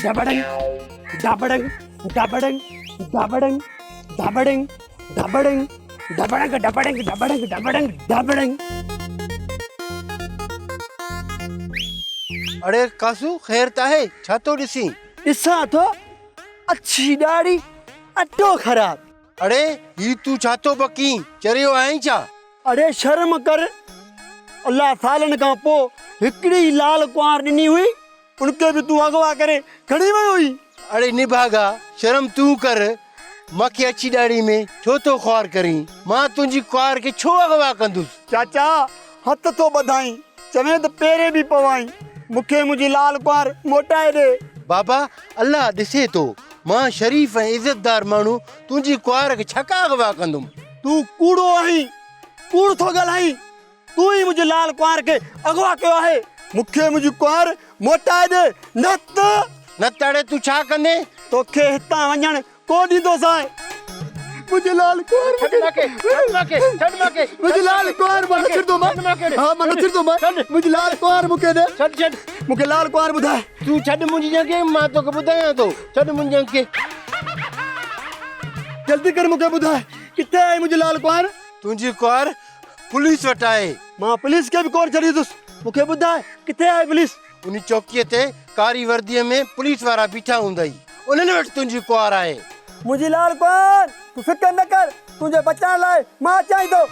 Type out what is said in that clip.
ڊبڙنگ ڊبڙنگ ڊبڙنگ ڊبڙنگ ڊبڙنگ ڊبڙنگ ڊبڙنگ ڊبڙنگ ڊبڙنگ ڊبڙنگ ڊبڙنگ. اڙي قاسو خير ته آهي ڇا ٿو ڏسين؟ ڏسان ٿو اڇي ڏاڙهي اٽو خراب. اڙي هي تون ڇا ٿو بڪين چريو آهين ڇا؟ اڙي شرم ڪر الله سالن کان پوء هڪڙي ئي لال ڪنوار ڏني هئي ان کي به تون اغوا ڪري کڻي ويو هئين. اڙي نڀاڳا شرم تون ڪر مان کي اڇي ڏاڙهي ۾ ڇو ٿو خوار ڪرين مان تنهنجي ڪنوار کي ڇو اغوا ڪندس. چاچا هٿ ٿو ٻڌائين چوين ته پيري به پوائين مون کي منهنجي لال ڪنوار موٽائي ڏي. بابا الله ڏسي ٿو مان شريف ۽ عزتدار ماڻهو تنهنجي ڪنوار کي ڇا اغوا ڪندم. تون ڪوڙو آهين، ڪوڙ ٿو ڳالهائين، تون ئي منهنجي لال ڪنوار کي اغوا ڪيو آهي، مون کي منهنجي ڪنوار موٽائي ڏي، نه ته. نه ته اڙي تون ڇا ڪندين؟ توکي هتان وڃڻ ڪو ڏيندوسانء. منهنجي لال ڪنوار مون کي ڇڏ مان کي، ڇڏ مان کي، منهنجي لال ڪنوار مان نه ڇڏندومانء، ها مان نه ڇڏندومانء، منهنجي لال ڪنوار مون کي ڏي، ڇڏ ڇڏ، مون کي لال ڪنوار ٻڌاء. تون ڇڏ منهنجي ڄنگهه کي، مان توکي ٻڌايان ٿو، ڇڏ منهنجي ڄنگهه کي. جلدي ڪر مون کي ٻڌاء ڪٿي آهي منهنجي لال ڪنوار؟ تنهنجي ڪنوار پوليس وٽ آهي. مان پوليس کي به ڪونه ڇڏيندس. مون کي ٻڌاء ڪٿي آهي پوليس؟ ان چوڪيء تي ڪاري ورديء ۾ پوليس وارا بيٺا هوندئي. انهن وٽ تنهنجي ڪنوار آهي. منهنجي لال ڪنوار! تون فڪر نه ڪر، تنهنجي بچائڻ لاء مان اچان ئي ٿو.